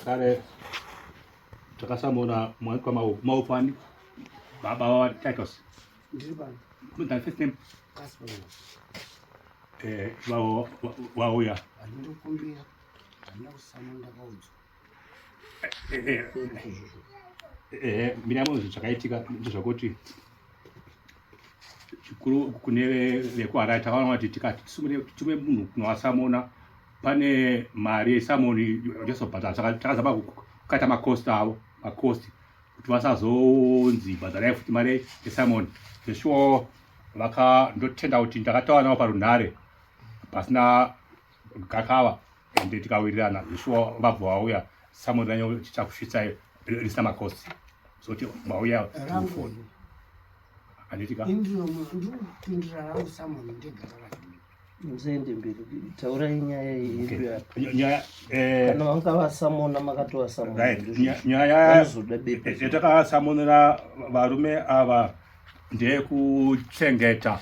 Kare takasamona mwaikwa maupani baba wa Titus. Ndiri pano. The first name Casper. Eh wao wauya. Ndinokumbira. Handina kusamona ndakaudzwa. Eh eh eh mina mo zvakaitika ndezvakuti chikuru kune vekuHarare takaona kuti tikati titume munhu kunovasamona pane mari yesamoni yachazobhadhara saka takazama kukata makosti avo makosti kuti vasazonzi bhadharai futi mari yesamoni zveshuwo vakandotenda kuti ndakataura navo parunhare pasina gakava ende tikawirirana zveshuwa vabva vauya samoni ranyo tichakusvitsai risina makosti zoti mauya foni handitika ndikupindura rangu samoni ndega Musaende mberi, taurai nyaya yedu apa. Nyaya eh, kana vanga vasamona makatovasamona. Right. Nyaya vanozoda bepa. Yatakasamonera varume ava ndeyekuchengeta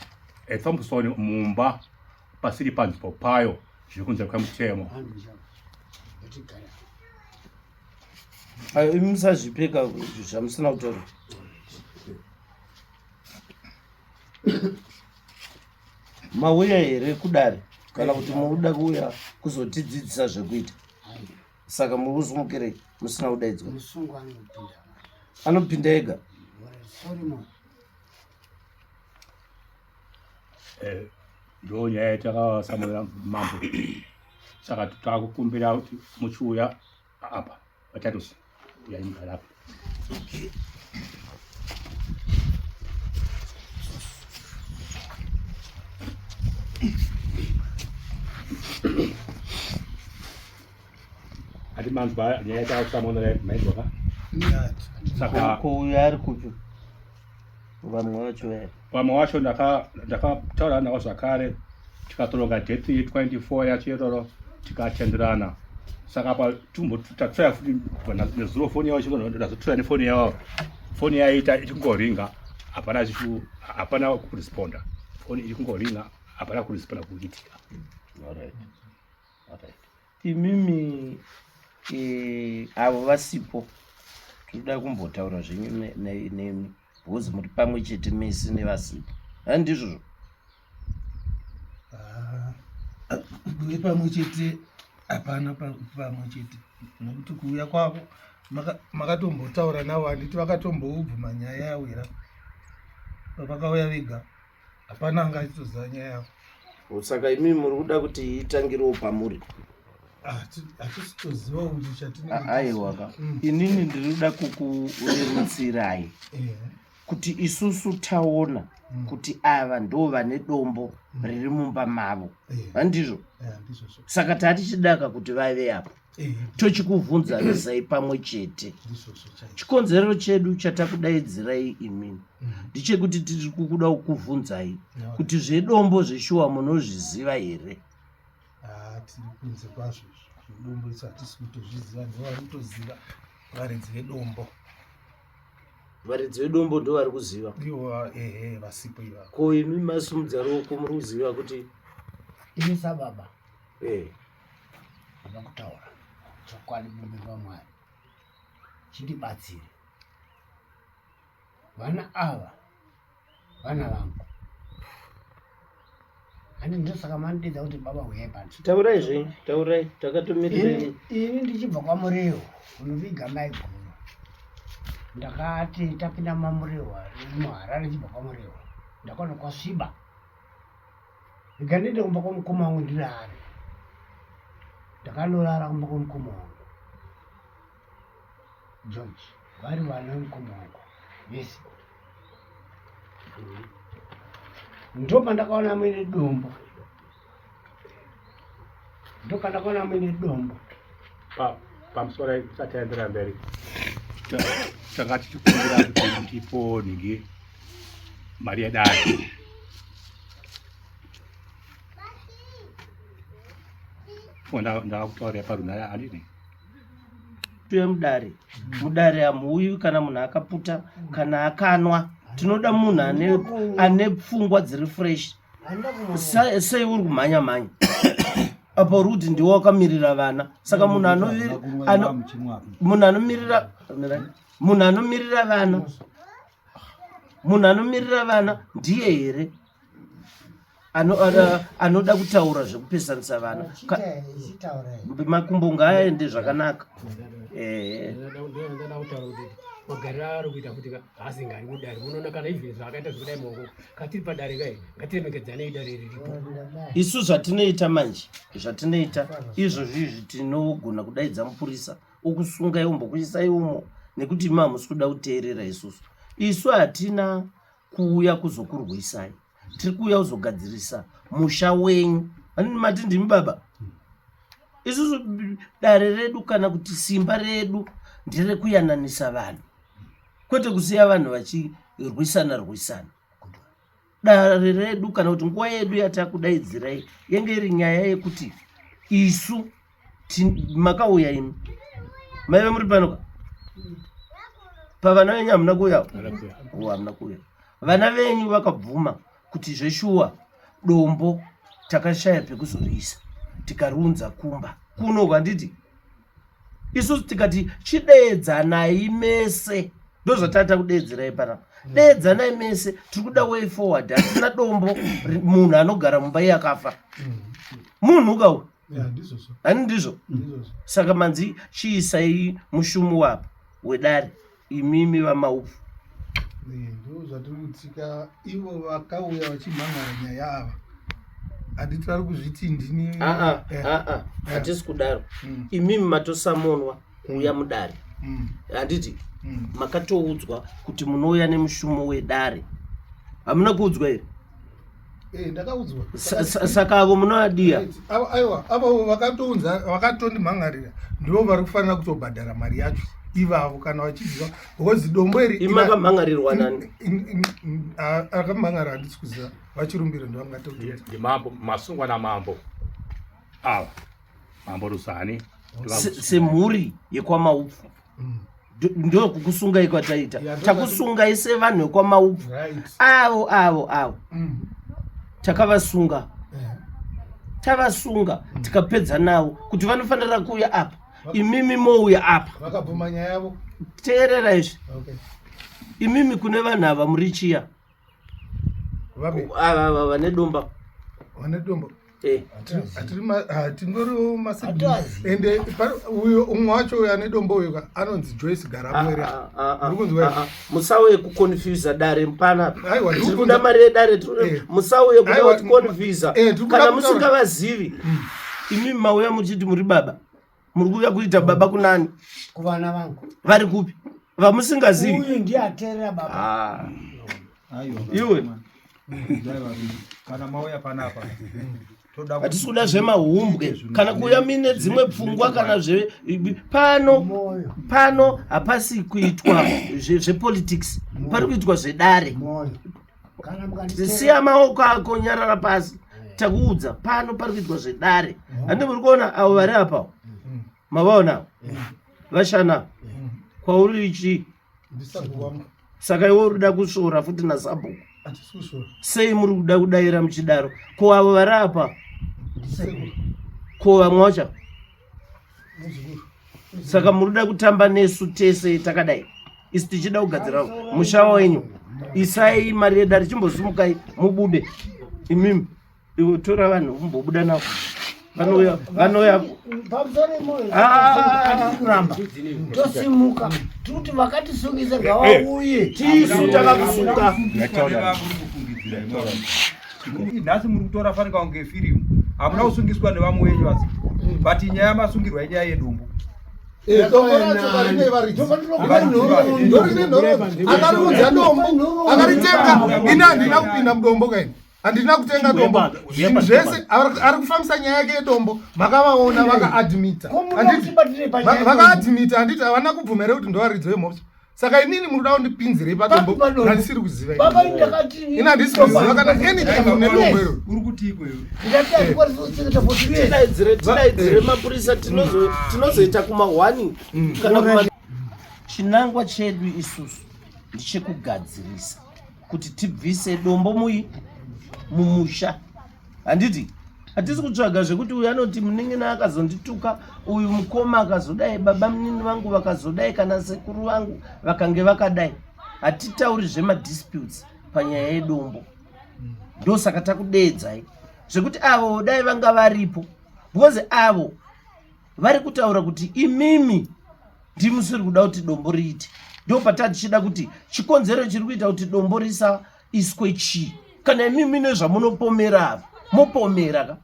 eh, Thompson mumba pasiri panzvimbo payo zviri kunze kwemutemo. Ayo imi musazvipeka zvamusina kutaura. Mauya here kudare kana kuti mukuda kuuya kuzotidzidzisa zvekuita? Saka muri kusumukirei musina kudaidzwa? Anopinda ega. Eh, ndo nyaya yatakasamurira mambo saka takukumbira kuti muchiuya apa vatatusi uyai mugara apa ati manzwa nyaya yatakakusamonera maizwa ka saka ko uyo ari kupi vamwe vacho vaya Vamwe wacho ndakataura navo zvakare tikatoronga date ye24 yacho iroro tikatenderana saka apa tatoya futi nezuro foni yavo ndazotoya nefoni yavo foni yaita ichingoringa hapana hapana kuresponda foni iri kungoringa hapana kuresponda kuitika Alright. Alright. Imimi eh, avo vasipo tinoda kumbotaura zvenyu nemi because muri pamwe chete mese nevasipo handizvozvo ah, kuve pamwe chete hapana pamwe chete nokuti kuuya kwavo makatombotaura navo handiti vakatomboubvuma nyaya yawira pavakauya vega hapana anga achitoziva nyaya yavo saka imi muri kuda kuti itangirewo pamuri ah, hatisi toziva kuti chatinaiwaka mm. inini ndiri kuda kukurerutsirai eh. kuti isusu taona mm. kuti ava ndo vane dombo mm. riri mumba mavo eh. handizvo eh, saka tatichidaka kuti vaive apo tochikuvhunzanisai pamwe chete chikonzero chedu chatakudaidzirai imimi mhm. ndechekuti tiri kukuda kukuvhunzai kuti zvedombo zveshuwa munozviziva here ah, tiri kunze kwazvo zvedombo isu hatisi kutozviziva ndovari kutoziva varidzi vedombo varidzi vedombo ndo vari kuziva ivo ehe vasipo ivavo ko imi masumudza ruoko muri kuziva kuti ini sababa eh. Ndoda kutaura chokwadi pamberi paMwari chindibatsire. Vana ava vana vangu handi ndosaka mandidedza kuti baba huyai pano. Taurai zvenyu, taurai takatomirira ini. Ini ndichibva kwaMurewa kunoviga maiguru ndakati tapinda maMurewa muHarare ndichibva kwaMurewa ndakaona kwasviba Rega ndiende kumba kwamukoma wangu ndirare. Ndakanorara kumba kwamukoma wangu. George, vari vana vemukoma wangu vese. Ndopandakaona muine dombo. Ndopandakaona muine dombo. Pa, pamusoro tisati taenderera mberi tanga tichikumbira kuti ndipo nhingi mari yedare ndakutaurira parunhare handini tuye mudare mudare hamuuyi kana munhu akaputa kana akanwa tinoda munhu ane pfungwa dziri fresh sei uri kumhanya mhanya Apa uri kuti ndiwe wakamirira vana, saka munhu anomirira munhu anomirira vana munhu anomirira vana ndiye here anoda kutaura zvekupesanisa vana? Makumbo ngaaende zvakanaka. Ndada kutaura kuti magariro aari kuita futi haasi ngari kudare. Munoona kana even zvaakaita zvekudai maoko katiri padare kai, ngatiremekedzanei, dare riripo. Isu zvatinoita manje, zvatinoita izvozvi izvi, tinogona kudaidza mupurisa okusungai, ombokuisai umo, nekuti imi hamusi kuda kuteerera isusu. Isu hatina kuuya kuzokurwisai, tiri kuuya kuzogadzirisa musha wenyu. Ani mati ndimi baba. Isusu dare redu kana kuti simba redu nderekuyananisa vanhu, kwete kusiya vanhu vachirwisana rwisana. Dare redu kana kuti nguva yedu yatakudaidzirai yenge iri nyaya yekuti isu makauya imi maive muri pano ka pavana venyu hamuna kuuya, hamuna kuuya. Vana venyu vakabvuma kuti zveshuwa dombo takashaya pekuzoriisa, tikariunza kumba kuno, handiti? Isusu tikati chideedzanai mese, ndozvatata kudeedzerai panapa. Deedzanai mese, tiri kuda way forward. Hatina dombo, munhu anogara mumba iye akafa, munhu ukau hani ndizvo. Saka manzi chiisai mushumo wapo wedare, imimi vamaupfu. Ndo zvatiri kutsika. Ivo vakauya vachimhan'ara nyaya ava, handiti vari kuzviti ndini? Hatisi kudaro. Imimi matosamonwa kuuya mudare, handiti? Makatoudzwa kuti munouya nemushumo wedare, hamuna kuudzwa here? Ndakaudzwa. Saka avo munoadiya? Aiwa, avo vakatounza, vakatondimhan'arira, ndivo vari kufanira kutobhadhara mari yacho ivavo kana vachiziva, because dombo iri Imi makamhan'arirwa nani? Akamhan'ara handisi kuziva, vachirumbiro ndovangatoti. Ndimambo masungwa namambo ava, Mambo Rusani. Semhuri yekwamaupfu, ndokukusungai kwataita. Takusungai sevanhu vekwamaupfu. Avo avo avo takavasunga, tavasunga, tikapedza navo kuti vanofanira kuuya apa, imimi mouya apa. Vakabvuma nyaya yavo. Teerera izvi. Imimi kune vanhu ava muri chiya? Ava ava vane domba. Vane dombo? Hatingoriwo masiblings, ende uyo umwe wacho, uyo ane dombo uyo ka, anonzi Joyce Garamwere. Uri kunzwa? Musauye kuconfusa dare pana. Aiwa, tiri kuda mari yedare. Musauye kuda Aiwa, kuticonfusa. Tiri kuda Kana musingavazivi, imi mauya muchiti muri baba, muri kuuya kuita baba kunani? Kuvana vangu. Vari kupi vamusingazivi? Uyu ndiye ateerera baba. Ah, Aiwa, Iwe. Kana mauya panapa, toda kuti Hatisi kuda zvemahumbwe kana kuuya mine dzimwe pfungwa kana zve pano. Moyo. Pano hapasi kuitwa zvepolitics, pari kuitwa zvedare. Moyo, kana mukanditeerera. Siya maoko ako, nyarara pasi. Takuudza, pano pari kuitwa zvedare, handi? Muri kuona avo vari apa, mavaona vashana kwauri chii? Ndisabhuku wangu. Saka iwe uri kuda kusvora futi nasabhuku? Hatisi kusvora. Sei muri kuda kudayira muchidaro? Ko avo vari apa? Ndisekuru. Ko vamwe vacho? Muzukuru. Saka muri kuda kutamba nesu tese takadai, isu tichida kugadzira musha wenyu. Isai mari yedare, chimbosimukai mubude imimi. Iwe tora vanhu mumbobuda navo, vanouya, vanouya. Pamusoro moyo. Ah, ah, ah. Hatisi kuramba, tosimuka tikuti vakatisungisa ngavauye. Tisu takakusunga. Nhasi muri kutora fanika kunge firimu. Hamuna kusungiswa nevamwe wenyu asi, but nyaya yamasungirwa inyaya yedombo. Dombo racho varine varidzi, ndorine nhoroondo. Akariudza dombo, akaritenga. Ini handina kupinda mudombo kaini, handina kutenga dombo. Zvinhu zvese ari kufambisa nyaya yake yedombo, makavaona vakaadmita, handiti? Vakaadmita, handiti? Havana kubvumira kuti ndovaridzi vemhosva. Saka inini muri kuda kundipinzirei padombo randisiri kuziva? Baba, ndakati Ini handisi kuziva kana anything nedombo iro. Uri kutiko iwe? Ndakati hatikwanisi kuchengeta for 2 years. Tidaidzire, tidaidzire mapurisa. Tinozoita kuma1 kana kuma. Chinangwa chedu isusu ndechekugadzirisa kuti tibvise dombo mui mumusha, handiti? Hatisi kutsvaga zvekuti uyu anoti munin'ina akazondituka, uyu mukoma akazodai, baba munini vangu vakazodai, kana sekuru vangu vakange vakadai. Hatitauri zvemadisputes panyaya yedombo. Ndosaka takudeedzai zvekuti avo dai vanga varipo because avo vari kutaura kuti imimi ndimusiri kuda kuti dombo riite. Ndopatatichida kuti chikonzero chiri kuita kuti dombo risaiswe chii. Kana imimi nezvamunopomera ava mopomera ka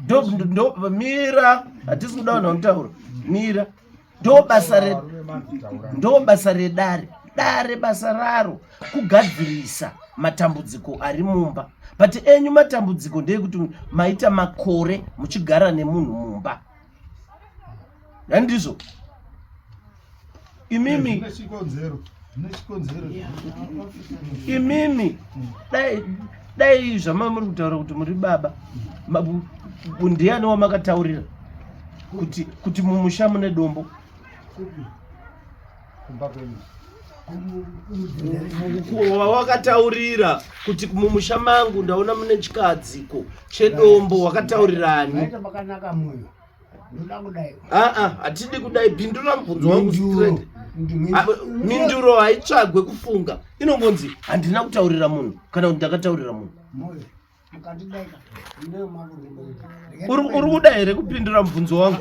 ndo mira, hatisi kuda vanhu vanotaura mira. Ndo basa redare. Dare basa raro kugadzirisa matambudziko ari mumba, but enyu matambudziko ndeyekuti maita makore muchigara nemunhu mumba, handizvo? Imimi imimi dai zvamamuri kutaura kuti muri baba, ndiani wamakataurira kuti mumusha mune dombo? Wakataurira kuti mumusha mangu ndaona mune chikadziko chedombo, wakataurirani? Aa, hatidi kudai. Pindura mubvunzo wangu straight. Minduro haitsvagwe kufunga, inongonzi handina kutaurira munhu kana kuti ndakataurira munhu. Uri kuda here kupindura mubvunzo wangu?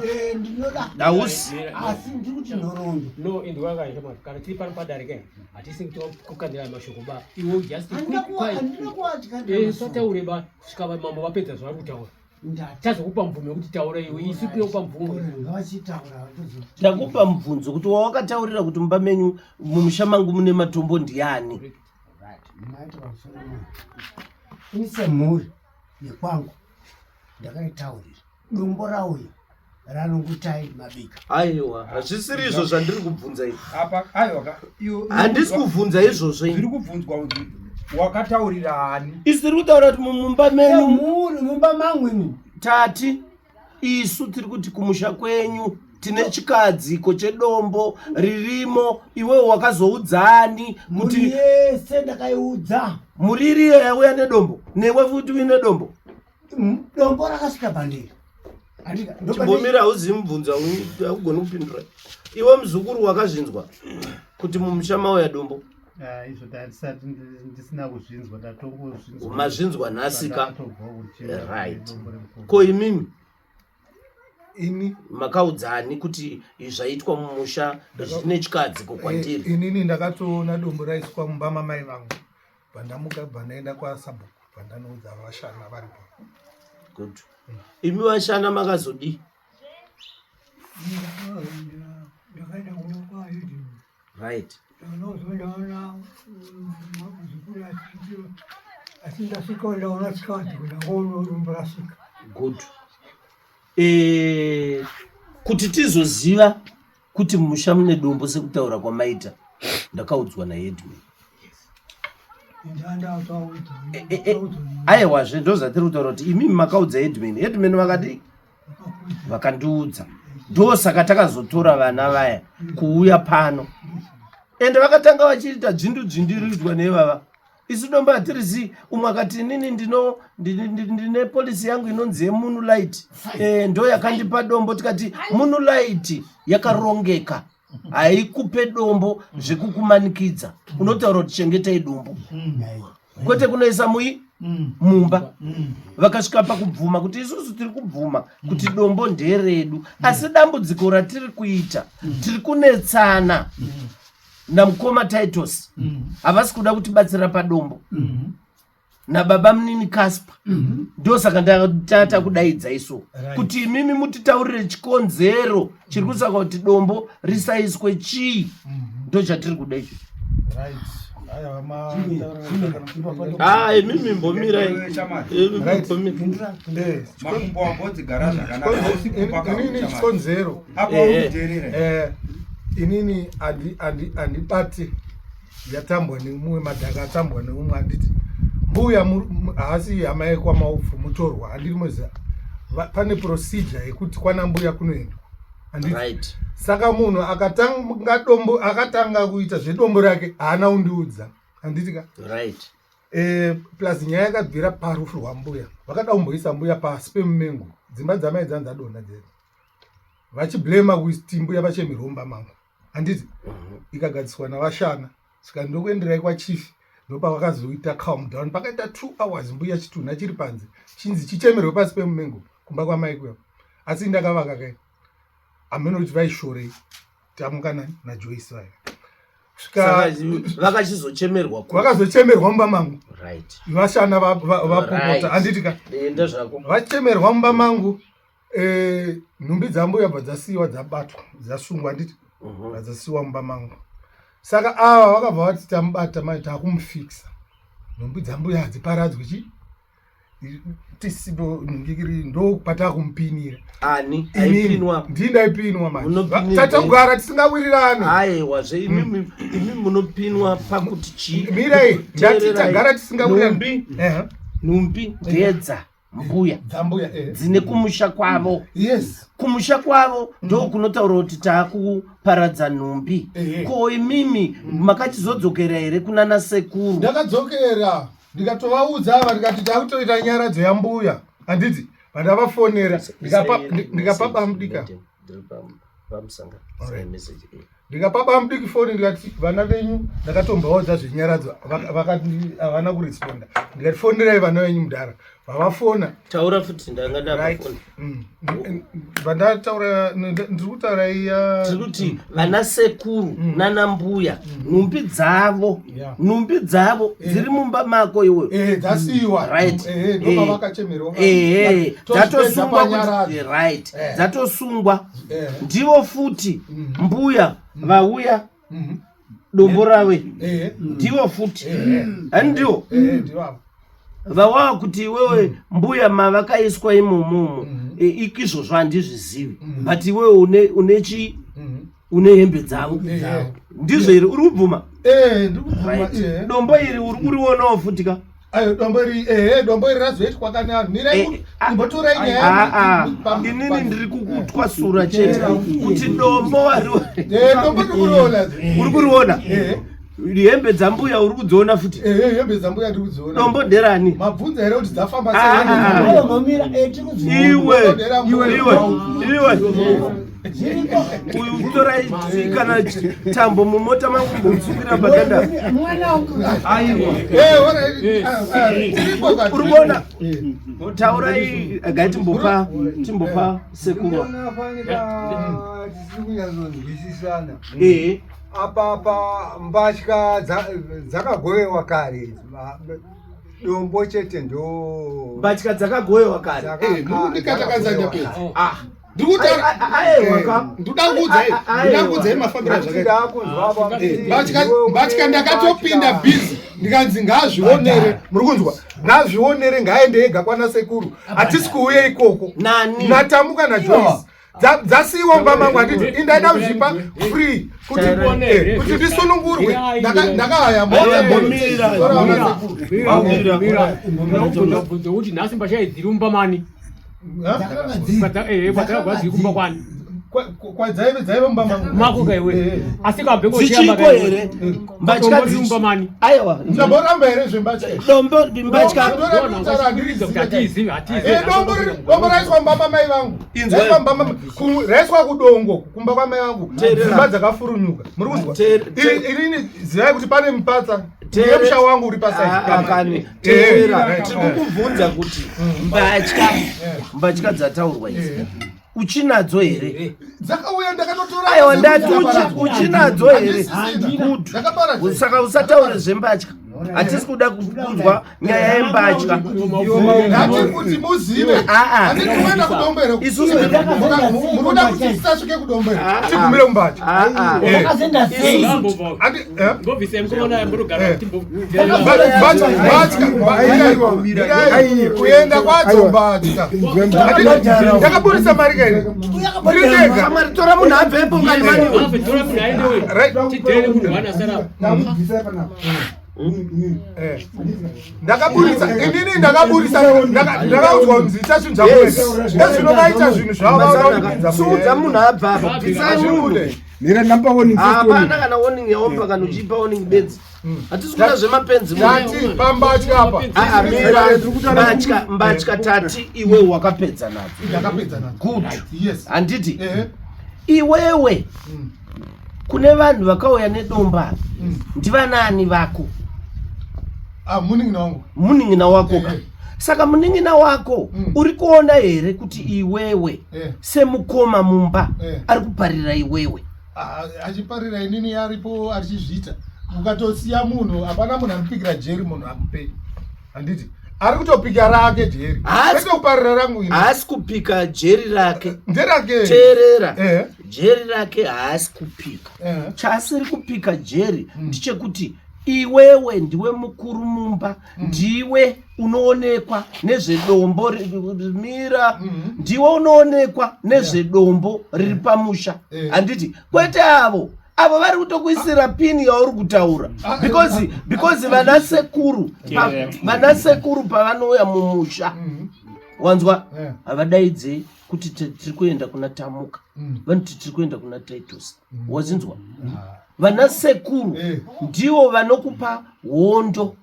Hausi. Asi ndiri kuti nhoroondo. No, indwaka shamwari, kana tiri pano padare ke hatisi kukandira mashoko ba. Iwe just sataure ba kusvika mambo vapedza zvavari kutaura. Tazokupa mvumo yekuti taura iwe, isu tinokupa mvumo. Ndakupa mubvunzo kuti wawakataurira kuti mumba menyu mumusha mangu mune matombo ndiani? Ini semhuri yekwangu ndakaitaurira dombo rauya ranongutai mabika. Aiwa, hazvisiri izvo zvandiri kubvunza izvi. Apa aiwa ka iyo handisi kubvunza izvozvo ini. Zviri kubvunzwa kuti wakataurira ani? Isu tiri kutaura kuti mumba menyu, mhuri mumba mangu ini. Tati isu tiri kuti kumusha kwenyu tine chikadziko chedombo ririmo, iwewe wakazoudzani kuti mhuri yese ndakaiudza? Mhuri iriyo yauya nedombo, newe futi uine dombo. Dombo rakasvika pandiri. Chimbomira, hauzivi mubvunzo, haugoni kupindura iwe. Muzukuru, wakazvinzwa kuti mumusha mauya dombo? Izvo ndisati ndisina kuzvinzwa, ndatongozvinzwa. Mazvinzwa nhasi ka? Right, ko imimi? Ini makaudzani kuti zvaitwa mumusha zvine chikadziko kwandiri? Inini ndakatoona dombo raiswa mumba mamai vangu, bvandamuka, bvandaenda kwasabhuku, bvandanoudza vashana varipo. Good. Imi vashana makazodii? Ndakaenda kuno kwaHedhi. Right. Ndinozoendaona muzukuru asi ndasvika ndaona chikadzi ndangoona dombo rasvika. Good. Kuti tizoziva kuti mumusha mune dombo sekutaura kwamaita, ndakaudzwa naheadman. Aiwazve, ndozvatiri kutaura kuti imimi makaudza headman, headman vakadii? Vakandiudza. Ndosaka takazotora vana vaya kuuya pano, ende vakatanga vachiita dzvindu dzvindiridzwa nevava. Isu dombo hatirizivi. Umwe akati inini ndine policy yangu inonzi yeMoonlight, ndo yakandipa dombo. Tikati Moonlight yakarongeka, haikupe dombo zvekukumanikidza. Unotaura kuti chengetai dombo, kwete kunoisa mui mumba. Vakasvika pakubvuma kuti isusu tiri kubvuma kuti dombo nderedu, asi dambudziko ratiri kuita, tiri kunetsana namukoma Titus, havasi kuda kutibatsira padombo, nababa munini Casper. Ndosaka tata kudaidza isu kuti imimi mutitaurire chikonzero chiri kusaka kuti dombo risaiswe chii. Ndo chatiri kuda icho. Right. Aiwa, Ah, imimi mbomirai. Right. Makumbo wambodzigara zvakanaka, hausi kumba. Inini chikonzero apo urikuteerera. Inini handibati yatambwa nemumwe, madhaka atambwa neumwe. Handiti mbuya haasi hama yekwamaupfu, mutorwa, handiri moziva pane procedure yekuti kwana mbuya kunoendwa, handiti? Right. Saka munhu akatanga dombo, akatanga kuita zvedombo rake, haana kundiudza, handiti ka? Right. Eh, plus nyaya yakabvira parufu rwambuya vakada kumboisa mbuya pasi pemumengo dzimba dzamai dzanzi dzadonha dzedzi vachiblema kuti mbuya vachemerwa mumba mangu handiti ikagadziswa navashana saka ndokuenderai kwachief ndopavakazoita calm down pakaita two hours mbuya chitunha chiri panze chinzi chichemerwe pasi pemumengo kumba kwamai kuya asi ndakavaka kai hameno kuti vaishorei tamuka nani najoyce vaya Saka vakachizochemerwa ku vakazochemerwa mumba mangu right vashana vapopota Right. handiti ka enda zvako vachemerwa mumba mangu eh, nhumbi dzambuya bva dzasiyiwa dzabatwa dzasungwa handiti Mhm. dzasiyiwa mumba mangu saka ava vakabva vati tamubata manje takumufikisa nhumbi dzambuya hadziparadzwi chi tisipo nhungikiri ndo patakumupinira ani Inini, aipinwa ndini ndaipinwa manje Munopinirwa. tatogara tisingawirirani aiwa zve imimi imi munopinwa pakuti chii mirai ndati Teererai. tagara tisingawirirani Nhumbi Ehe, nhumbi ndedza mbuya dzambuya eh. dzine kumusha kwavo yes kumusha kwavo ndo kunotaura kuti taakuparadza nhumbi Ehe. ko imimi makachizodzokera here kunana sekuru ndakadzokera ndikatovaudza ava ndikati takutoita nyaradzo yambuya handiti vandavafonera ndikapa bamudika Alright. Ndikapa bamudiki foni ndikati vana venyu ndakatombovaudza zvenyaradzo vakati havana kuresponda ndikati fonerai vana venyu mudhara vavafona taura futi ndanga Right. ndapafona Vandataura ndiri kutaura iya tiri kuti vana sekuru nana mbuya nhumbi dzavo Yeah. nhumbi dzavo dziri mumba mako iwewe Eh, dzasiyiwa Right. Eh, ndopavakachemerwa ehe dzatosungwa kuti panyaradzo right Eh. dzatosungwa Eh. ndivo futi mbuya vauya dombo rave Eh, ndivo futi eh, handiwo eh, ndivavo vawava kuti iwewe mbuya mavakaiswa imomomo ikizvozvo handizvizivi but iwewe une une chi une hembe dzavo Eh. ndizvo here uri kubvuma Eh, ndiri kubvuma Right. eh. dombo iri uri kurionawo futi ka Ayo, dombo iri eh, dombo iri razoitwa kana mirai Eh, ah, imbotorai nyaya Ah, ah. Inini ndiri kukutwasura chete kuti dombo wari Eh, dombo ndiri kuriona uri kuriona Eh. hembe dzambuya uri kudziona futi Eh, hembe dzambuya ndiri kudziona dombo nderani mabvunza here kuti dzafamba Ah, ah, ah. sei Aiwa, eh, tiri kudziona. iwe Iwe. iwe iwe uyu torai kana tambo mumota mangu mbomusukira padanda Mwana wangu. Eh, alright. Ah, ah, tiripo kati. uri kuona taurai gai timbopa timbopa sekuru Unofanika tisiri kunyatsonzwisisana ehe apa pa mbatya dzakagovewa kare idzi. Dombo chete ndo mbatya dzakagoyewa kare Eh, muri kundikatakazanya dzakagowewa pedzi. kare. Ah. Ndiri kutaura- Aiwa ka Ndoda kuudzai, ndoda kuudzai mafambiro azvakaita. Ndakuda kunzwa pa- Eh, mbatya ndakatopinda bhizi ndikanzi ngaazvionere muri kunzwa ngaazvionere ngaaende ega kwana sekuru hatisi kuuya ikoko Nani? natamuka najoyce Dzasiyiwa mumba mangu handiti indaida kuzvipa free kuti eh, kuti ndisunungurwe Ndakahaya mota Mira, tora vana sekuru. Ndabvunza kuti nhasi mbatya idzi dziri mumba mani Ha? kwadzakagwa dziri kumba kwani Kwadzaive dzaive mumba mangu mako kaiwe Eh. asi kabve dzichiko here mbatya Dombo riri mumba mani aiwa ndamboramba here zvembatya izvi? dombo mbatya hatizivi hatizivi Eh, dombo raiswa mumba mamai vangu Inzwa. Raiswa mumba raiswa kudongo kumba kwamai vangu Teerera. dzimba dzakafurunyuka muri kunzwa Irini zivai kuti pane mupatsa Teere- musha wangu uri Ah, kani Eh, teerera right. tiri kukubvunza kuti mbatya mbatya dzataurwa idzi uchinadzo here Dzakauya ndakatotora aiwa ndati uchinadzo here Good. Dzakaparadzwa. saka usataure zvembatya hatisi kuda kunzwa nyaya yembatya Ndati kuti muzive Ah, ah. handiti kuenda kudombo here Isusu- Muri kuda kuti tisasvike kudombo here tigumire mumbatya Ah, ah. Eh. Zvakazenda sei? Handi- eh? ngobvise mukomana yamborogara Eh. Mbatya, kuenda kwadzo mbatya ndakaburisa mari kaini ndiri ndega Shamwari, tora munhu abvepo ngalimaniwe Right. tidhere munhu wanasara Ndakubvisai panapa. Eh. Ndakaburisa inini ndakaburisa ndakaudzwa kunzi ita zvinhu zvako wega. Ezvino vaita zvinhu zvavo vaona sudza munhu abva apa bvisai munhu Hazvibude. Mira ndampa warning first warning. Hapana kana warning yaomba kana uchipa warning bedzi. Hatisi kuda zvemapenzi Tati pambatya apa. Ah, ah, mira Tiri kutaura mbatya mbatya tati iwe wakapedza nadzo. Ndakapedza nadzo. Good. Yes. Handiti Ehe. iwewe kune vanhu vakauya nedomba ndivanani vako? Ah, munin'ina wangu. Munin'ina wako ka. Eh. Saka munin'ina wako uri kuona here kuti iwewe Eh. semukoma mumba Eh. ari kuparira iwewe? Ah, achiparira inini aripo achizviita. Ukatosiya munhu, hapana munhu anopikira jeri munhu akupe. Handiti? Ari kutopika rake jeri. Kwete kuparira rangu ini. Haasi kupika jeri rake. Nderake. Teerera. Eh. Jeri rake haasi kupika. Eh. Chaasiri kupika jeri ndechekuti iwewe ndiwe mukuru mumba, ndiwe unoonekwa nezvedombo mira, ndiwe unoonekwa nezvedombo riri pamusha. Handiti kwete avo avo vari kutokuisira pini yauri kutaura because because vana sekuru vana sekuru pavanouya mumusha wanzwa havadaidze kuti tiri kuenda kuna Tamuka, vanoti tiri kuenda kuna Titus. Wazinzwa? Vana sekuru ndivo vanokupa hondo,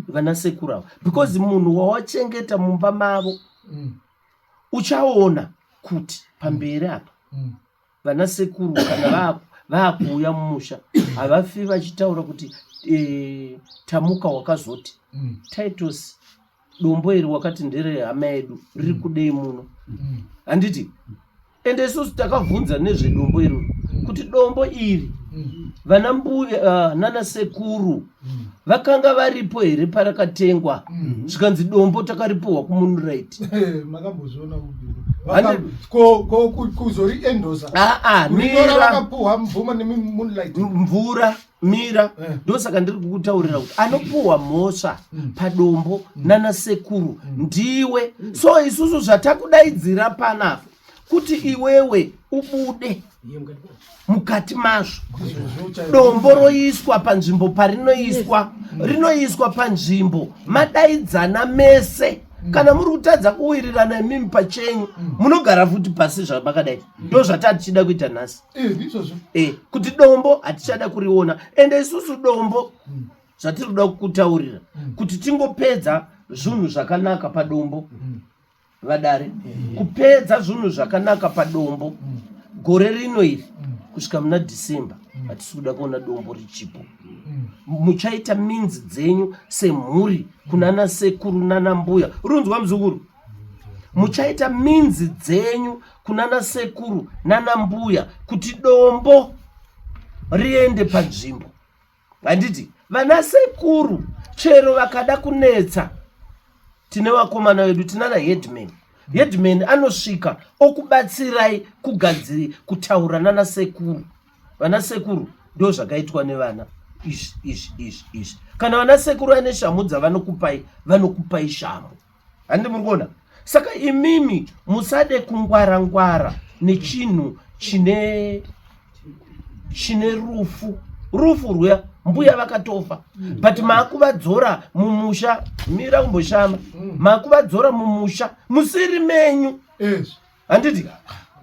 vana sekuru ava, because munhu wawachengeta mumba mavo uchaona kuti pamberi apa vana sekuru kana vaakuuya mumusha havafi vachitaura kuti Tamuka wakazoti Titus dombo iri wakati nderehama yedu riri kudei muno. Handiti ende isusu takabvunza nezvedombo iroro kuti dombo iri vana mbuya nana sekuru vakanga varipo here parakatengwa? Zvikanzi dombo takaripuhwa kuMoonlight. Makambozviona kupi? Hande- Kuzoriendosa. Aa, Kuritora mira. vakapuhwa mvumo neMoonlight. Mvura mira. Ndosaka ndiri kukutaurira kuti anopuhwa mhosva padombo nana sekuru ndiwe. So isusu zvatakudaidzira panapa kuti iwewe ubude mukati mazvo, dombo roiswa panzvimbo parinoiswa, rinoiswa panzvimbo madaidzana mese. Kana muri kutadza kuwirirana imimi pachenyu, munogara futi pasi zvamakadai. Ndo zvatatichida kuita nhasi. Ndizvozvo. Kuti dombo hatichada kuriona. Ende isusu dombo zvatiri kuda kukutaurira kuti tingopedza zvinhu zvakanaka padombo, vadare, kupedza zvinhu zvakanaka padombo gore rino iri kusvika muna Dhisemba hatisi kuda kuona dombo richipo. Muchaita minzi dzenyu semhuri kunana sekuru nana mbuya. Runzwa muzukuru, muchaita minzi dzenyu kunana sekuru nana mbuya kuti dombo riende panzvimbo. Handiti vana sekuru chero vakada kunetsa, tine vakomana vedu, tinana headman. Headman anosvika okubatsirai kugadziri kutaura nana sekuru. Vana sekuru ndo zvakaitwa nevana izvi izvi izvi izvi. Kana vana sekuru vaine shamhu dzavanokupai, vanokupai shamhu. Handi muri kuona? Saka imimi musade kungwara ngwara nechinhu chine rufu rufu rwuya. Mbuya vakatofa, but maakuvadzora mumusha. Mira kumboshama. Maakuvadzora mumusha musiri menyu, handiti?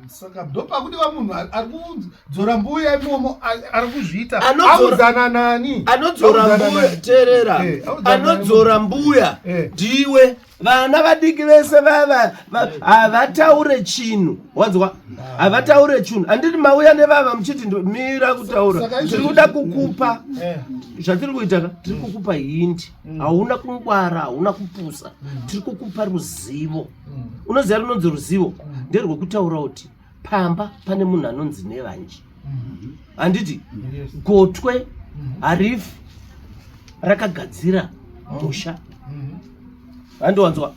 Saka ndopakudiwa munhu ari kudzora mbuya imomo ari kuzviita. Anodzora- Audzana nani? Anodzora Audzana mbuya, nani? teerera. Audzana nani? Anodzora mbuya ndiwe. Vana vadiki vese vava havataure chinhu, wanzwa? Havataure chinhu, handiti? Mauya nevava muchiti mira kutaura. Saka izvozvo- Tiri kuda kukupa zvatiri kuita ka, tiri kukupa hint. Hauna kungwara, hauna kupusa, tiri kukupa ruzivo. Unoziva runonzi ruzivo nderwekutaura kuti pamba pane munhu anonzi nevanji, handiti? Gotwe harifi rakagadzira musha, handiwanzwa?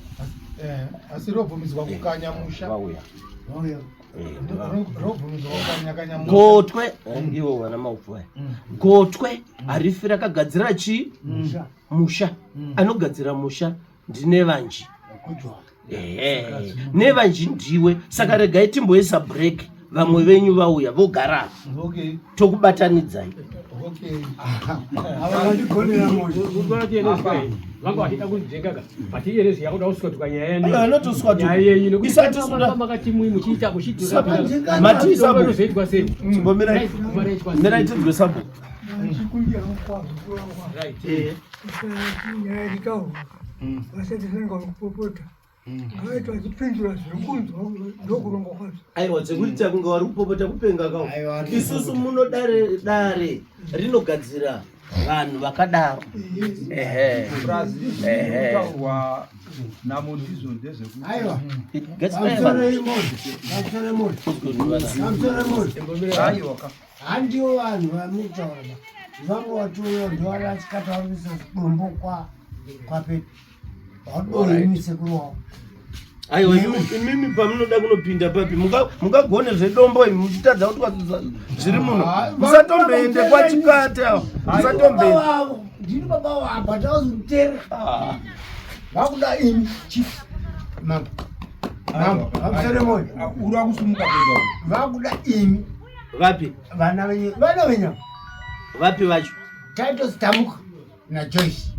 Asi robvumidzwa kukanya musha. Vauya. Robvumidzwa kukanya kanya musha. Gotwe ivo vana maupfu aya, gotwe harifi rakagadzira chii? Musha. Anogadzira musha ndinevanji. Ehe, nevanji ndiwe. Saka regai timboisa break, vamwe venyu vauya vogara tokubatanidzai. Okay. Ava vandigonera moyo. Vanga vachida kunzvenga ka but iye nezvi yakuda kuswatuka nyaya yenyu. Aiwa, anotoswatuka. Nyaya yenyu nekuti Isu hatisikuda- makati mui muchiita muchiita Mati sabhuku. Zvinoitwa sei? Chimbomirai. Right, kumaraitwa sei? Mirai tinzwe sabhuku. Right. Nyaya yachitaurwa vasati vanenge vakupopota ngaiti vachipindura zviri kunzwa ndokurongwa kwazvo. Aiwa, dzekuita kunge vari kupopota kupenga kawo. Aiwa, vari Isusu muno dare dare rinogadzira vanhu vakadaro. Ehe. Brazil Ehe. kutaurwa naMondizvo ndezvekuti Aiwa. Gadzirai Pamusoro vanhu. imozi. Pamusoro imozi. Pamusoro imozi. Aiwa ka. Handiwo vanhu vamutaura ba. Vamwe vatiuya ndovarasikataurisa dombo kwa kwapetu. Wadoimi sekuru wavo. Aiwa, imimi pamunoda kunopinda papi mungagone zvedombo imi muchitadza kuti zviri muno. Musatomboende kwaChikata. Musatomboende. Baba ndini baba wavo but auzomuteerera. Vakuda imi chief. Mambo. Mambo, pamusoro moyo. Uri wakusumuka kuenda uko. Vakuda imi Vapi? vana venyu vana venyu. Vapi vacho? Titus Tamuka naJoyce.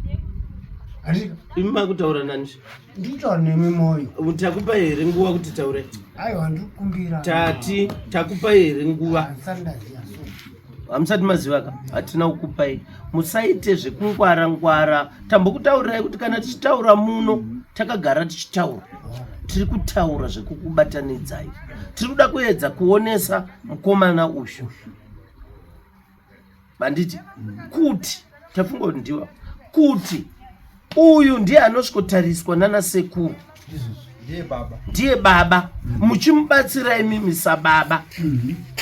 Handika Imi makutaura nani? nditaura nemi moyo. Takupa here nguva kuti taure? Aiwa ndikukumbira. Tati takupa here nguva? Handisati ndaziva so. Hamusati maziva ka? Hatina kukupai. Musaite zvekungwara ngwara. Tambokutaurirai kuti kana tichitaura muno takagara tichitaura. Tiri kutaura zvekukubatanidzai. Tiri kuda kuedza kuonesa mukomana uyu. Banditi kuti tafunga kuti ndiwa kuti uyu ndiye anosvikotariswa nana sekuru. Ndiye baba. Ndiye baba muchimubatsira imimi sababa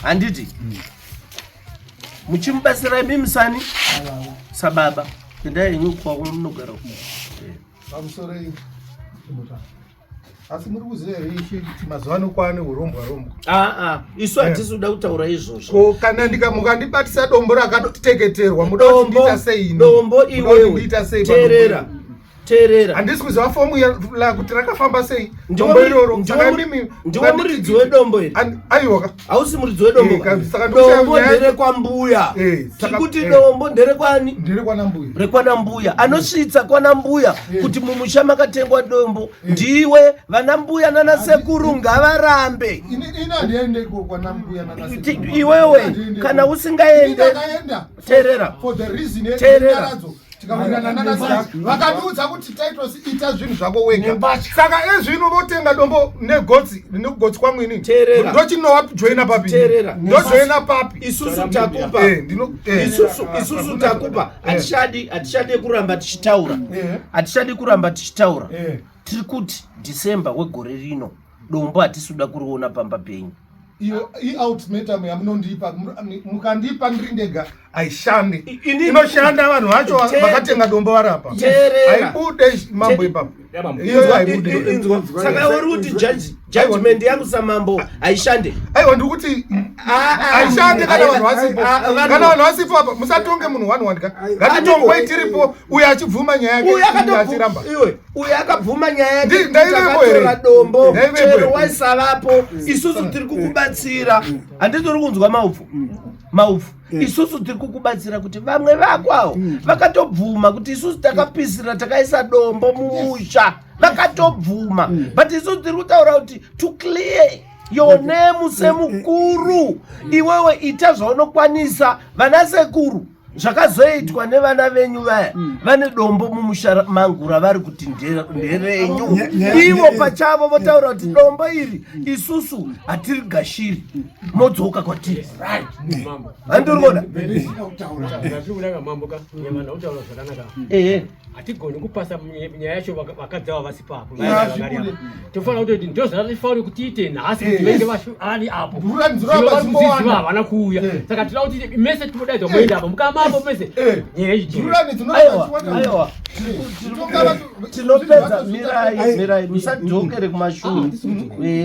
handiti muchimubatsira imimi sani sababa endai henyu kwavo munogara uko. Pamusoro asi muri kuziva here ishe kuti mazuva ano kwaane urombwa rombwa? Aa, isu hatisi kuda kutaura izvozvo. Ko kana mukandibatisa dombo rakatoteketerwa muda kuti ndiita sei ini? Dombo Muda kuti iwewe ndiita sei padombo teerera iro? teerera Handisi kuziva fomu la kuti rakafamba sei Ndiwe dombo iroro. Saka imimi ndiwe muridzi wedombo iri. Aiwa ka. Hausi muridzi wedombo Eh, saka ndikushaya dombo nyaya- nderekwambuya. Eh, Tiri kuti dombo nderekwani? Nderekwanambuya. Rekwanambuya anosvitsa kwanambuya kuti mumusha makatengwa dombo ndiwe vanambuya nanasekuru ngavarambe. Ini handiende iko kwanambuya nanasekuru. Iwewe Handiende kana iko. usingaende Ini ndakaenda teerera for the reason Teerera. yenyaradzo tikawirirana nanasekuru vakandiudza kuti Titus ita zvinhu zvako wega saka ezvino votenga dombo negotsi negotsi kwangu inini Teerera. ndochinowajoina papi Teerera. ndojoina papi Isusu takupa. Eh, eh. Isusu takupa hatichadi kuramba tichitaura. Hatichadi kuramba tichitaura. Tiri kuti December wegore rino dombo hatisi kuda kuriona pamba penyu. Iyo iultimatum yamunondipa mukandipa ndiri ndega haishandi. Inoshanda vanhu vacho vakatenga dombo vari apa. Teerera. Haibude mambo ipapo. Iyoyo haibude. Inzwa. Saka uri kuti judgment yangu samambo haishande? Aiwa, ndiri kuti haishande kana vanhu vasipo. Kana vanhu vasipo apa musatonge munhu one one ka. Ngatitongwei tiripo uyo achibvuma nyaya yake Uyu uyu achiramba. iwe uyu akabvuma nyaya yake kuti Ndaivepo here? takatora dombo Ndaivepo chero here? waisavapo isusu tiri kukubatsira. Handiti uri kunzwa maupfu maupfu isusu tiri kukubatsira kuti vamwe vako avo vakatobvuma kuti isusu takapisira takaisa dombo mumusha vakatobvuma but isusu tiri kutaura kuti to clear your name semukuru iwewe ita zvaunokwanisa vana sekuru zvakazoitwa nevana venyu vaya vane dombo mumusha mangu ravari kuti nderenyu ivo pachavo votaura kuti dombo iri isusu hatirigashiri modzoka kwatiri. Handiri kuona. Zvatiri kuda mambo ka vanhu vautaura zvakanaka. Ehe. Hatigoni kupasa nyaya yacho vakadzi ava vasipapo. Ya, zvibude. Tofanira kutoti ndo zvatifanira kuti tiite nhasi kuti venge vari apo. Ndura Zvino nzuramba vari dzimbowana. kuziziva havana kuuya. Saka tinoda kuti mese timodaidzwa moenda apo mukamapo mese nyaya ichi. Ndurani dzinoramba Aiwa, aiwa. Tinopedza mirai mirai musadzokere kumashure.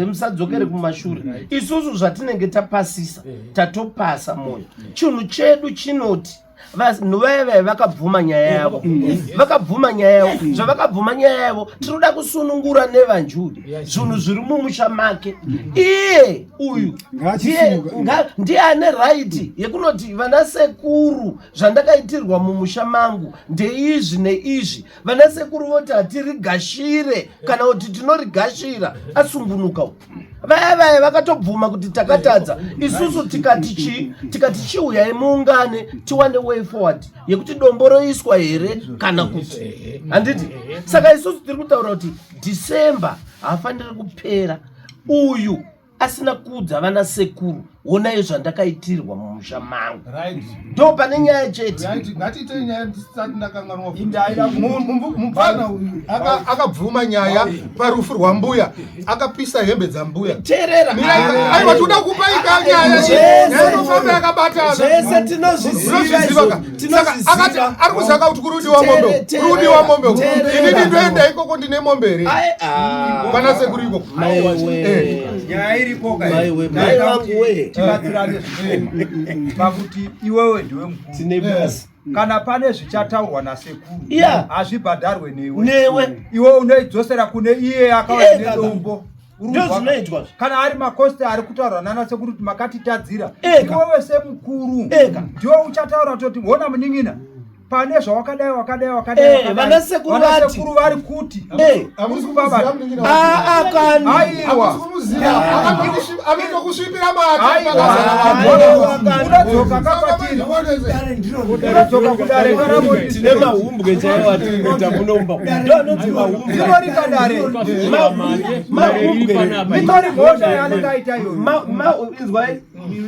Musadzokere kumashure. Isusu zvatinenge tapasisa tatopasa moyo. Chinhu chedu chinoti Vanhu vaya vaya vakabvuma nyaya yavo, vakabvuma nyaya yavo. Zvavakabvuma nyaya yavo, tinoda kusunungura nevanjuri zvinhu zviri mumusha make. Iye uyu ndiye ane raiti yekunoti vana sekuru, zvandakaitirwa mumusha mangu ndeizvi neizvi. Vana sekuru voti hatirigashire kana kuti tinorigashira, asungunuka uyu. Vaya vaya vakatobvuma kuti takatadza isusu, tikati chii? Tikati chiuyai muungane tiwane way forward yekuti dombo roiswa here kana kuti handiti. Saka isusu tiri kutaura kuti December haafaniri kupera uyu asina kuudza vana sekuru, honai zvandakaitirwa mumusha mangu. Ndo pane nyaya chete. Ngatiitei nyaya ndisati ndakanganwa. Mupfana uyu akabvuma nyaya parufu rwambuya, akapisa hembe dzambuya. Teerera. Aiwa, tinoda kupaika nyaya. Nyaya inofamba yakabatana. Zvese tinozviziva. Ka. Saka akati ari kuzaka kuti kurudiwa mombe, kurudiwa mombe. Inini ndoenda ikoko ndine mombe here pana sekuru ikoko? Nyaya iripo. Maiwe, mai vangu we. Tibatsirane zvishoma pakuti iwewe ndiwe mukuru. Tine basa. Kana pane zvichataurwa nasekuru, hazvibhadharwe newe. Newe. Iwe unoidzosera kune iye akauya nedombo. Ndo zvinoitwa. Kana ari macosts ari kutaurwa nana sekuru kuti makatitadzira, Ega. iwewe semukuru Ega. ndiwe uchataura toti hona munin'ina, pane zvawakadai wakadai wakadai wakadai. Vana sekuru Vana vati. sekuru vari kuti Hamusi kumuziva munin'ina. Aa, kani. Aiwa. Anotokusvipira. Aiwa, unodzoka kakwatiri, unodzoka kudare kana Tine mahumbwe chaiwo atiri kuita munomba, ndo anonzi mahumbwe. Rinorika dare. Mahumbwe. Itori mhosva yaanenge aita iyoyo. Inzwai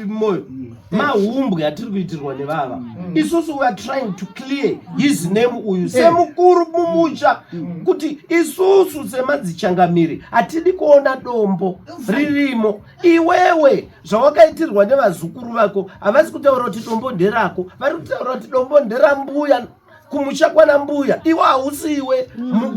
moyo, mahumbwe atiri kuitirwa nevava. Isusu we are trying to clear his name uyu semukuru mumusha, kuti isusu semadzichangamiri hatidi kuona dombo ririmo. Iwewe zvawakaitirwa nevazukuru vako, havasi kutaura kuti dombo nderako, vari kutaura kuti dombo nderambuya kumusha kwana mbuya. Iwe hausiwe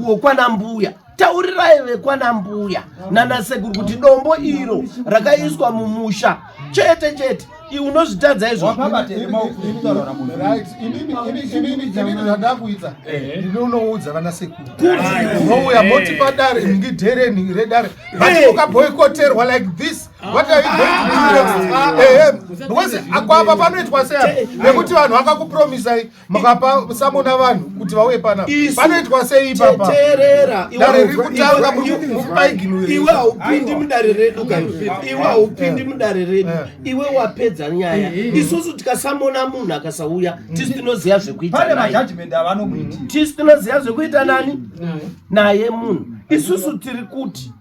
wokwana mbuya. Taurirai vekwana mbuya nanasekuru kuti dombo iro rakaiswa mumusha chete chete. Iwe unozvitadza izvozvo. Wapabate maoko kutaura namunhu. Right, inini zvandakuita, ndinonoudza vana sekuru, mouya motipa dare ngidhereni redare, but ukaboikoterwa like this, what are you going to do next? Ehe, because akwapa panoitwa sei nekuti vanhu vakakupromisai, makapa samona vanhu kuti vauye panapa, panoitwa sei ipapa? Teerera. Dare riri kutanga, mukupaiginoira. Iwe haupindi mudare redu ka, iwe haupindi mudare redu. Iwe wapedza nyaya, isusu tikasamona munhu akasauya, tisu tinoziva zvekuita Pane naye. majudgment avanomuitira. Tisu tinoziva zvekuita nani naye munhu. Isusu tiri kuti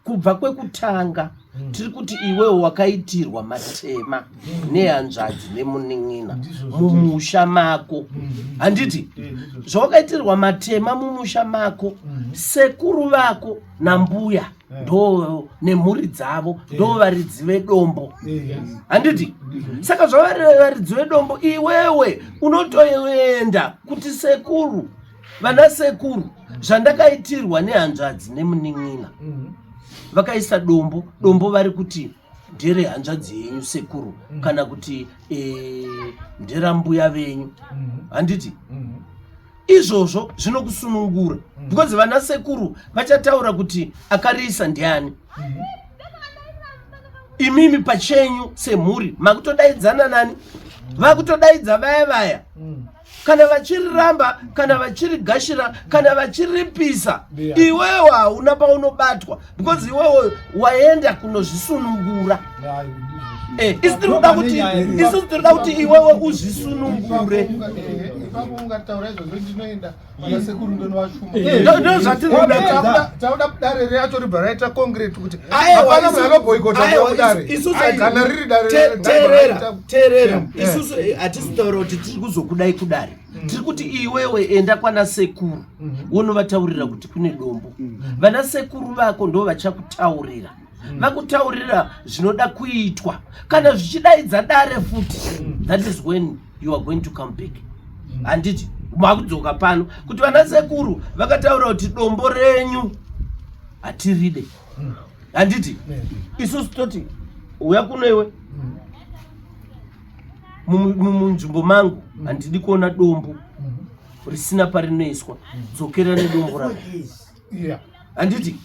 kubva kwekutanga tiri kuti iwewo wakaitirwa matema nehanzvadzi nemunin'ina mumusha mako, handiti? Zvawakaitirwa matema mumusha mako, sekuru vako nambuya ndo nemhuri dzavo ndo varidzi vedombo, handiti? Saka zvavari varidzi vedombo, iwewe unotoenda kuti sekuru, vana sekuru, zvandakaitirwa nehanzvadzi nemunin'ina, vakaisa dombo, dombo vari kuti nderehanzvadzi yenyu sekuru, kana kuti nderambuya venyu, handiti? Izvozvo zvinokusunungura because vana sekuru vachataura kuti akariisa ndiani. Imimi pachenyu semhuri makutodaidzana nani, vakutodaidza vaya vaya, kana vachiriramba, kana vachirigashira, kana vachiripisa, iwewe hauna paunobatwa because iwewe waenda kunozvisunungura. Isu tiri kuda kuti, isusu tiri kuda kuti iwewe uzvisunungure. Ipapo ungataura izvozvo, ndinoenda vana sekuru ndonovashuma. Ndo zvatiri kuda. Tauda dare racho ribva raita concrete kuti Aiwa, hapana munhu anoboikota aiwa, kudare. isusu Kana riri dare Teerera, teerera. Isusu hatisi kutaura kuti tiri kuzokudai kudare. Tiri kuti iwewe enda kwana sekuru, wonovataurira kuti kune dombo. Vana sekuru vako ndo vachakutaurira, vakutaurira zvinoda kuitwa. Kana zvichidaidza dare futi, that is when you are going to come back, handiti? Makudzoka pano kuti vana sekuru vakataura kuti dombo renyu hatiride, handiti? Isusu toti uya kuno iwe. Munzvimbo mangu handidi kuona dombo risina parinoiswa. Dzokera nedombo rako. Handiti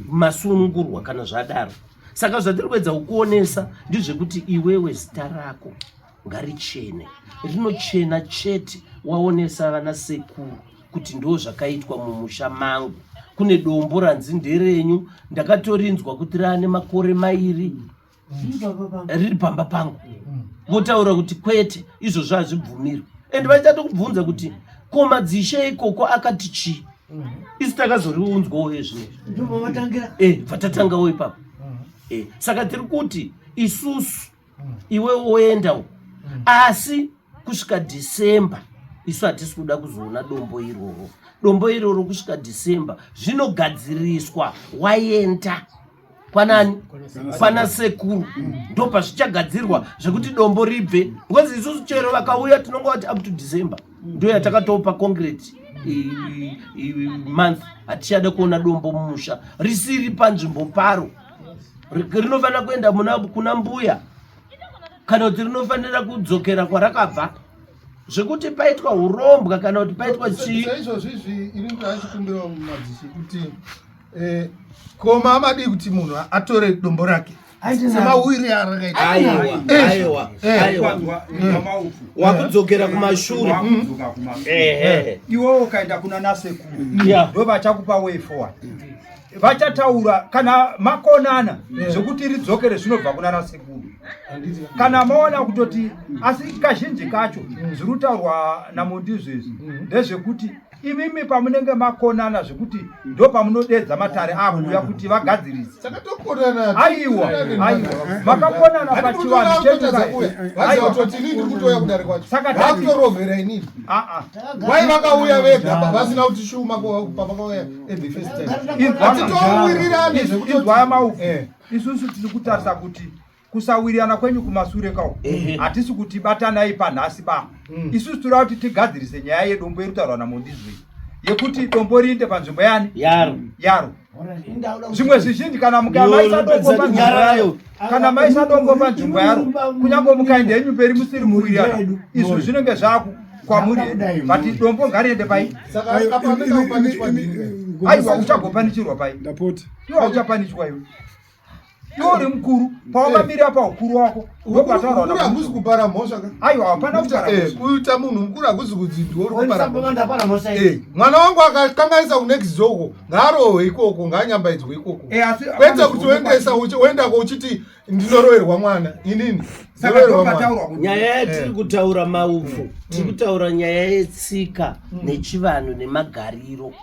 masunungurwa kana zvadaro. Saka zvatiri kuedza kukuonesa ndezvekuti iwewe zita rako ngarichene, rinochena chete waonesa vana sekuru kuti ndo zvakaitwa mumusha mangu. Kune dombo ranzi nderenyu, ndakatorinzwa kuti raane makore mairi riri pamba pangu. Votaura kuti kwete, izvozvo hazvibvumirwi. And vachatokubvunza kuti ko madzishe ikoko akati chii? Isu takazoriunzwawo ezvinezvi, bva tatangawo ipapo. Saka tiri kuti isusu iwe woenda uko, asi kusvika December isu hatisi kuda kuzoona dombo iroro. Dombo iroro kusvika December zvinogadziriswa, waenda kwanani? Kwana sekuru, ndo pazvichagadzirwa zvekuti dombo ribve, because isusu chero vakauya tinonga vati up to December ndo yatakatopa concrete month. Hatichada kuona dombo mumusha risiri panzvimbo paro. Rinofanira kuenda kuna mbuya, kana kuti rinofanira kudzokera kwarakabva, zvekuti paitwa urombwa kana kuti paitwa chii. Saizvozvo izvi, ini ndachikumbira madzishe kuti koma amadii kuti munhu atore dombo rake semawiri arakaita. Aiwa, aiwa, aiwa, wakudzokera kumashure. Ehe. Iwewe ukaenda kuna nasekuru, ndo vachakupa way forward. Vachataura kana makonana zvekuti ridzokere, zvinobva kuna nasekuru. Kana maona kutoti, asi kazhinji kacho zviri kutaurwa namondizvo izvi ndezvekuti imimi pamunenge makonana zvekuti ndo pamunodedza matare akuuya kuti vagadzirise. Saka tokonana. Aiwa, aiwa, makakonana pachivanhu chedu. Vazivatoti inini ndiri kutoya kudare kwacho. Saka vakutorovhera inini. Aa. Wai vakauya vega vasina kuti shuma pavakauya at the first time? Hatitowirirane zvekutoti Inzwaya maufu. Isusu tiri kutarisa kuti kusawirirana kwenyu kumasure kawo, hatisi kuti batanai panhasi ba. Isusu tiri kuti tigadzirise nyaya yedombo iri kutaurwa namondizwe, yekuti dombo riinde panzvimbo yani yaro. Yaro. Zvimwe zvizhinji kana mukamaisa dombo panzvimbo yaro, kana maisa dombo panzvimbo yaro, kunyange mukaenda henyu mberi musiri muwirirana, izvo zvinenge zvaku kwamuri, but dombo ngariende pai. Saka apa ndingaupanichwa ndini? Aiwa, uchagopanichirwa pai? Ndapota. Iwe uchapanichwa iwe. Iwe uri mukuru, pawakamirira paukuru wako ndopataurwa. Mukuru hakusi kupara mhosva ka. Aiwa, hapana kupara mhosva. Kuita munhu mukuru hakusi kuti ndiwe uri kupara mhosva. Ndapara mhosva. Mwana wangu akakanganisa kunext door uko, ngaarohwe ikoko, ngaanyambaidzwe ikoko, Asi kwete kuti uendesa uendako uchiti ndinoroverwa mwana inini. Saka Ndoroverwa mwana. ndopataurwa kuti Nyaya yatiri kutaura maufu, tiri kutaura nyaya yetsika nechivanhu nemagariro.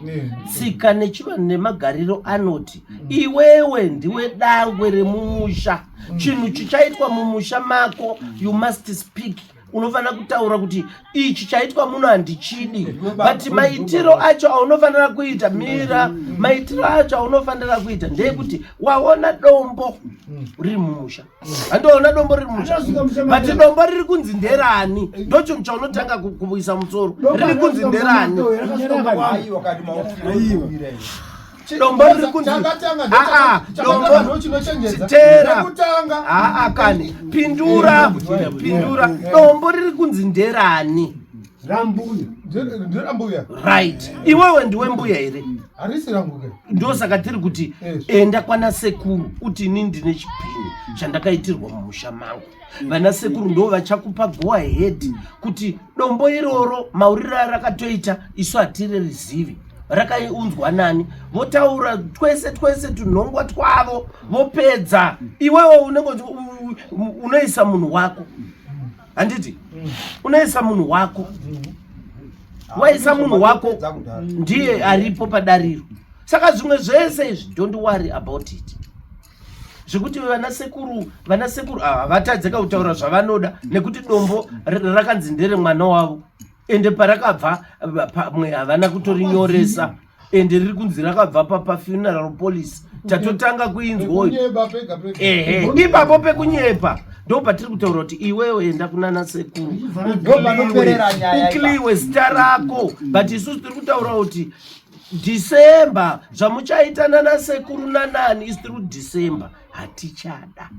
Tsika nechivanhu nemagariro anoti iwewe ndiwe dangwe remumusha. Chinhu chichaitwa mumusha mako, you must speak. Unofanira kutaura kuti ichi chaitwa muno handichidi. But maitiro acho aunofanira kuita, mira, maitiro acho aunofanira kuita ndeyekuti waona dombo riri mumusha, handiona dombo riri mumusha, but dombo riri kunzi nderani? Ndo chinhu chaunotanga kuisa musoro, riri kunzi nderani? Aiwa, kati maufu. Dombo riri kunzi Chakatanga Ah, ah, chakatanga dombo ndo chinochenjedza. Tera. Chekutanga. Aa kani, pindura, pindura. Dombo riri kunzi nderani? Rambuya. Nderambuya. Right, iwewe ndiwe mbuya here? Harisi rangu ke. Ndosaka tiri kuti enda kwana sekuru uti ini ndine chipini chandakaitirwa mumusha mangu. Vana sekuru ndo vachakupa go ahead kuti dombo iroro mauriro arakatoita isu hatiririzivi, rakaiunzwa nani. Votaura twese twese tunhongwa twavo, vopedza. Iwewe unenge unoisa munhu wako, handiti? Unoisa munhu wako, waisa munhu wako ndiye aripo padariro. Saka zvimwe zvese izvi, don't worry about it, zvekuti vana sekuru ava vatadzeka kutaura zvavanoda nekuti dombo rakanzi ndere mwana wavo, ende parakabva pamwe havana kutorinyoresa, ende riri kunzi rakabva pafuneral policy tatotanga kuinzwoyo. Pekunyeba pega pega. Ehe, ipapo pekunyepa ndo patiri kutaura kuti iwewe enda kunana sekuru. Ndo panoperera nyaya. Ukliwe zita rako. But isusu tiri kutaura kuti December zvamuchaita nana sekuru nanani, isu tiri kuti December hatichada.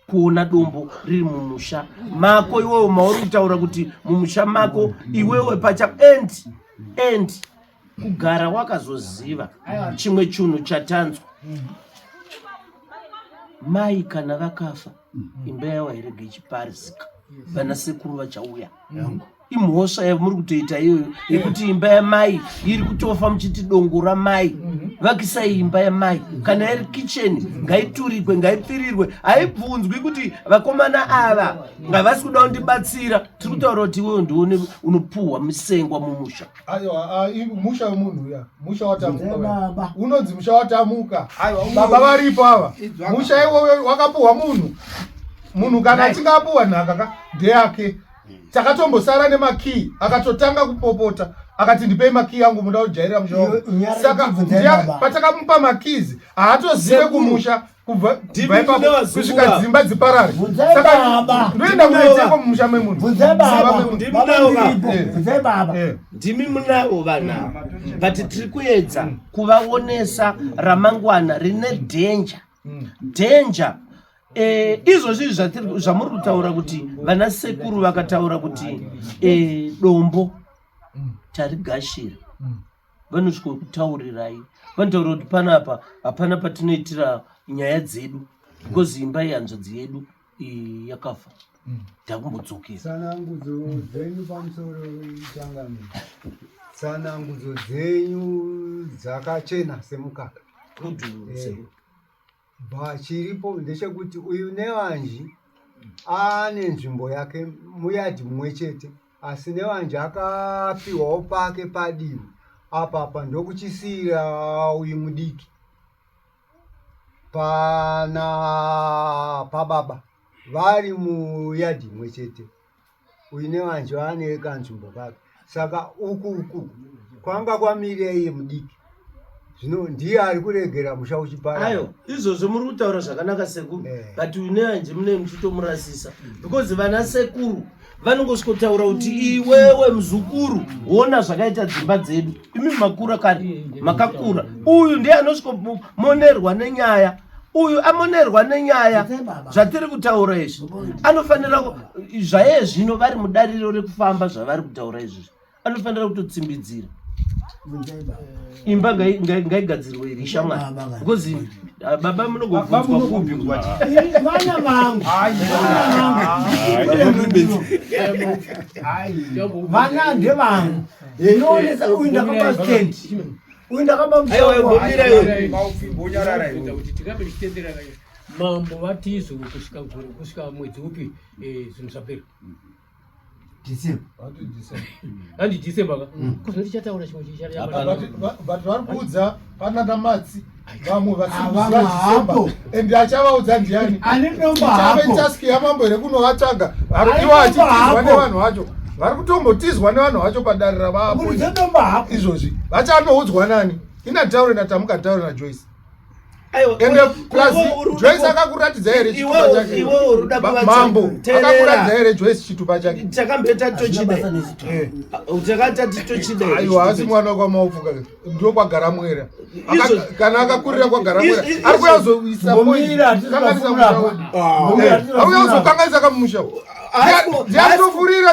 kuona dombo riri mumusha mako iwewe mauri kutaura kuti mumusha mako iwewe pacha and and kugara wakazoziva chimwe chinhu chatanzwa mai kana vakafa imba yavo hairege ichiparizika vana sekuru vachauya imhosva yamuri kutoita iyoyo yekuti imba yamai iri kutofa muchiti dongo ramai mhm. vakisai imba yamai kana iri kicheni ngaiturikwe ngaipfirirwe haibvunzwi kuti vakomana ava havasi kuda kundibatsira tiri kutaura kuti iwewe ndione unopuhwa misengwa mumusha aiwa musha wemunhu uya musha watamuka unonzi musha watamuka baba varipo ava musha iwoyo wakapuhwa munhu munhu kana achinge apuhwa nhaka ka ndeyake takatombosara nemakii akatotanga kupopota akati ndipei makii angu muda kujairira musha wangu saka patakamupa makizi haatozive kumusha kubva ipapo kusvika dzimba dziparare saka ndoenda kunoiteko mumusha memunhu ndimi munavo vana but tiri kuedza kuvaonesa ramangwana rine dhenja dhenja Eh, izvozvi zvamuri kutaura kuti vana sekuru vakataura kuti eh, dombo tarigashira vanosvika kutaurirai vanotaura kuti panapa hapana patinoitira nyaya dzedu because imba yehanzvadzi yedu yakafa takumbodzokera tsanangudzo dzenyu pamusoro changamire tsanangudzo dzenyu dzakachena semukaka Bva chiripo ndechekuti uyu Nevanji ane nzvimbo yake muyadhi mumwe chete asi Nevanji akapiwawo pake padivi apa apa ndokuchisiira uyu mudiki pana pababa vari muyadhi imwe chete uyu Nevanji ane kanzvimbo kake saka uku uku kwanga kwamire iye mudiki zvino ndiye ari kuregera musha uchipara ayo izvozvo muri kutaura zvakanaka sekuru eh. but uyu nevanji mune muchitomurasisa because vana sekuru vanongosvikotaura kuti iwewe muzukuru wona zvakaita dzimba dzedu imi makura kani makakura uyu ndiye anosvikomonerwa nenyaya uyu amonerwa nenyaya zvatiri kutaura izvi anofanira zvaye zvino vari mudariro rekufamba zvavari kutaura izvizvi anofanira kutotsimbidzira imba ngaigadzirwe iri shamwari because ah, baba munogobvunzwa kupi vana vangu vana ndevangu inoonesa uyu ndakapa stand uyu ndakapa mambo vatizo kusvika gore kusvika mwedzi upi eh, zvinhu zvapera handi December ka mm. kuzoti tichataura chimwe but vari kuudza panana matsi vamwe vasikuziva December and achavaudza ndiani ave task yamambo here kunovatsvaga ivo achitizwa nevanhu vacho vari kutombotizwa nevanhu vacho padare ravapo izvozvi vachanoudzwa nani inataure natamuka taure najoyce ende plus Joyce akakuratidza here chitupa chake mambo akakuratidza here Joyce chitupa chake takambeta tochide eh. takata titochide aiwa asi mwana kwamaupfuka ndio kwagara mwera kana akakurira kwagara mwera ari kuyazoisa kanganisa musha ari kuyazokanganisa kamusha ndiatofurira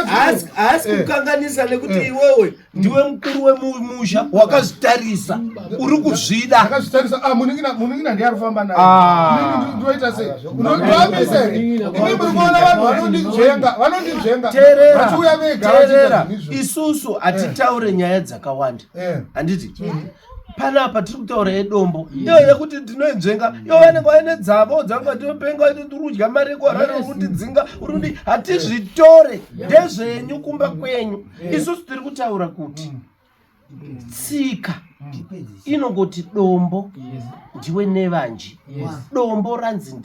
haasi eh. kukanganisa nekuti eh. iwewe ndiwe mukuru wemusha wakazvitarisa uri kuzvida akazvitarisa ah munin'ina munin'ina ndiye arikufamba naye ah. ndoita sei ndoambisa here imi muri kuona vanhu vanondinzvenga vanondinzvenga vachiuya vega teerera isusu hatitaure nyaya dzakawanda eh. handiti mm. panapa tiri kutaura yedombo iyo yekuti ndinoinzvenga iyo vanenge vaine dzavo dzangatopenga tiri kudya mari yekuharare uri kutidzinga uri kuti hatizvitore ndezvenyu kumba kwenyu isusu tiri kutaura kuti tsika inongoti dombo ndiwe nevanji dombo ranzi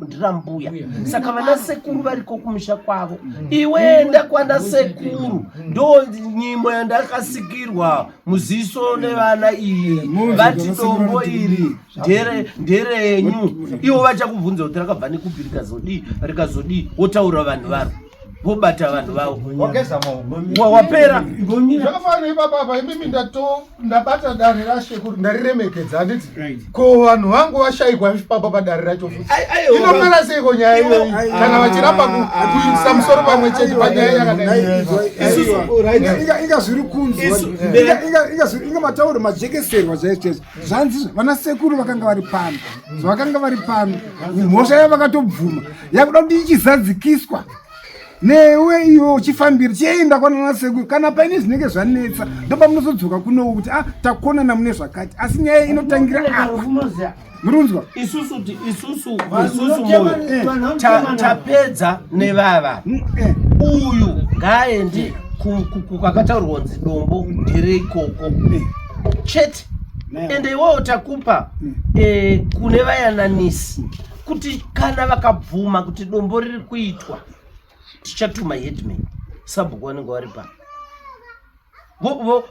ndirambuya saka vana sekuru variko kumusha kwavo iwe enda kwana sekuru ndo nyimo yandakasikirwa muziso nevana iyi vati dombo iri nderenyu ivo vachakubvunza kuti rakabva nekupi rikazodii rikazodii wotaura vanhu varo. Vobata vanhu vavo. Wageza maoko. Wapera. Zvakafanana ipapa apa imimi ndato ndabata dare rasekuru ndariremekedza handiti ko vanhu vangu vashaikwa ipapa padare racho futi inopera seiko nyaya iyoyi kana vachiramba kuisa musoro pamwe chete panyaya yakadai. Inga zviri kunzwa inga matauro majekeserwa chaizvo chaizvo zvanzi vana sekuru vakanga vari pano zvavakanga vari pano mhosva yavo vakatobvuma yakuda kuti ichizadzikiswa newe iwe uchifambira chienda kwanana sekuru kana paine zvinenge zvanetsa ndopamunozodzoka kunoku kuti ah takonana mune zvakati asi nyaya inotangira apa murunzwa isusu isusu isusu moyo tapedza nevava mm, eh. uyu ngaaende kwakataurwa kunzi dombo ndereikoko eh. chete ende iwewo takupa mm. eh, kune vayananisi kuti kana vakabvuma kuti dombo riri kuitwa tichatuma headman sabhuku vanenge vari pa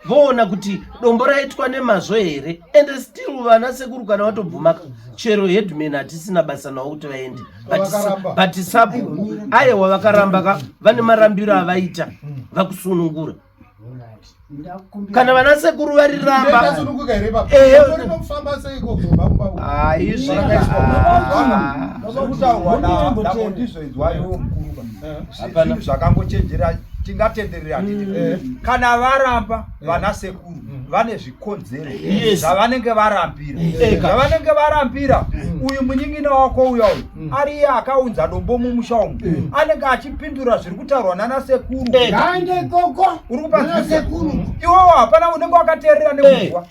voona kuti dombo raitwa nemazvo here and still vana sekuru kana vatobvumaka chero headman hatisina basa navo kuti vaende but sabhuku ayewa vakaramba ka vane marambiro avaita vakusunungura kana vana sekuru variramba aizvekutaurwa zvakangochenjera tingatenderera handiti mm. kana varamba eh. vana sekuru mm. vane zvikonzero zvavanenge varambira zvavanenge varambira mm. uyu munyin'ina wako uya uyu ari iye akaunza dombo mumusha umu anenge achipindura zviri kutaurwa nana sekuru ngaende ikoko uri kupa sekuru iwewo hapana unenge wakateerera nekunzwa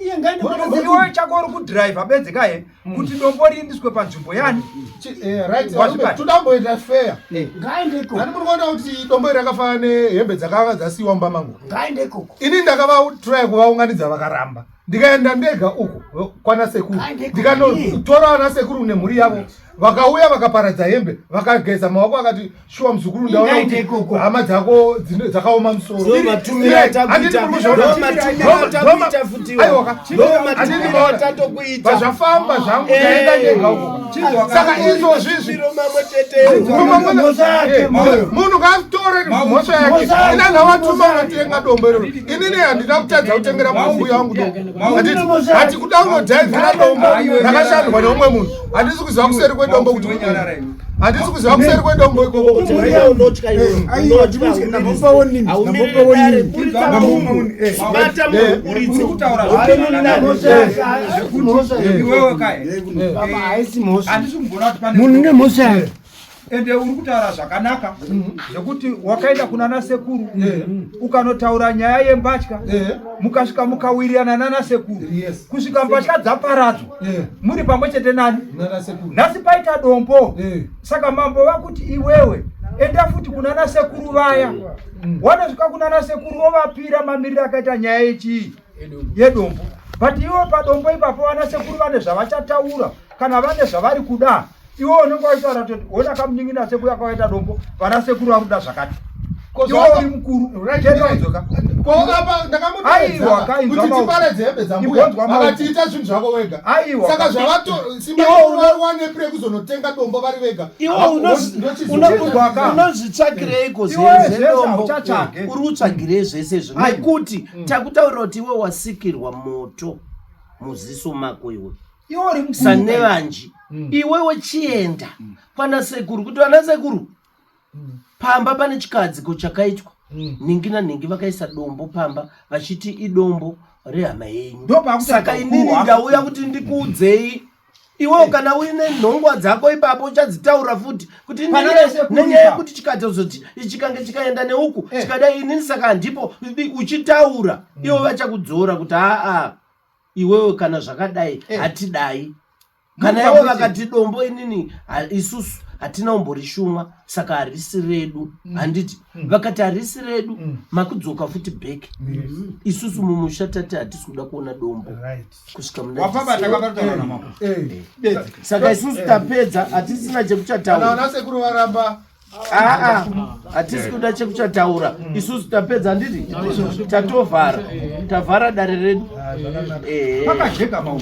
iwewe chako uri kudhiraivha bedzi kaye mm. kuti dombo riindiswe panzvimbo yani eh, tudamboita fair eh. ani muri kuona kuti dombo iri rakafanana nehembe dzakanga dzasiyiwa mumba mangu ini ndakavatraya kuvaunganidza vakaramba ndikaenda ndega uko kwana sekuru ndikanotora vana sekuru nemhuri yavo vakauya vakaparadza hembe vakageza maoko akati shuwa muzukuru ndaona kuti hama dzako dzakaoma musorozvafamba zvangu ndaenda ndega uko saka izvozvizvi munhu ngaatore mhosva yake ina ngavatuma vatenga dombo iroro inini handina kutadza kutengera mbuya wangu dombo hati kuda unodhaivhira dombo rakashandwa neumwe munhu handisi kuziva kuseri kwedombo kuti handisi kuziva kuseri kwedombo ikoko kuti munhu nemhosva yake ende uri kutaura zvakanaka zvekuti wakaenda kunana sekuru ukanotaura nyaya yembatya mukasvika mukawirirana nana sekuru kusvika mbatya dzaparadzwa muri pamwe chete nani nhasi paita dombo saka mambo vakuti iwewe enda futi kunana sekuru vaya mm. wanosvika kunana sekuru wovapira mamiriro akaita nyaya yechii yedombo but iwe padombo ipapo vana sekuru vane zvavachataura kana vane zvavari kuda iwe unenge wachitaura kuti ona kamunin'ina sekuru akawaita dombo vana sekuru vari kuda zvakati iwe uri mukuru chete ko apa ndakamuaiwa kuti tiparadze hembe dzambuya akati ita zvinhu zvako wega aiwa saka zvavato simba wane pre kuzonotenga dombo vari vega iwe unozvitsvagireiko zvedombo uri kutsvagirei zvese izvo nekuti mm. takutaurira kuti iwe wasikirwa moto muziso mako iwe sanevanji mm. iwewe chienda mm. kwana sekuru kuti vana sekuru pamba pane chikadziko chakaitwa nhingi nanhingi vakaisa dombo pamba vachiti idombo rehama yenyu saka inini ndauya kuti ndikuudzei iwewo kana uine nhongwa dzako ipapo uchadzitaura futi kuti nenyaya yekuti chikatozoti chikange chikaenda neuku eh. chikadai inini saka handipo uchitaura ivo vachakudzora kuti aa iwewe kana zvakadai eh. hatidai kana ivo vakati dombo inini isusu hatina kumborishumwa saka harisi redu mm. handiti mm. vakati harisi redu mm. makudzoka futi back isusu mumusha tati hatisi kuda kuona dombo kusvika muna eh. Eh. saka isusu tapedza hatisina chekuchataura sekuru varamba aa hatisi kuda chekuchataura mm. isusu tapedza handiti tatovhara tavhara dare redu pakajeka mau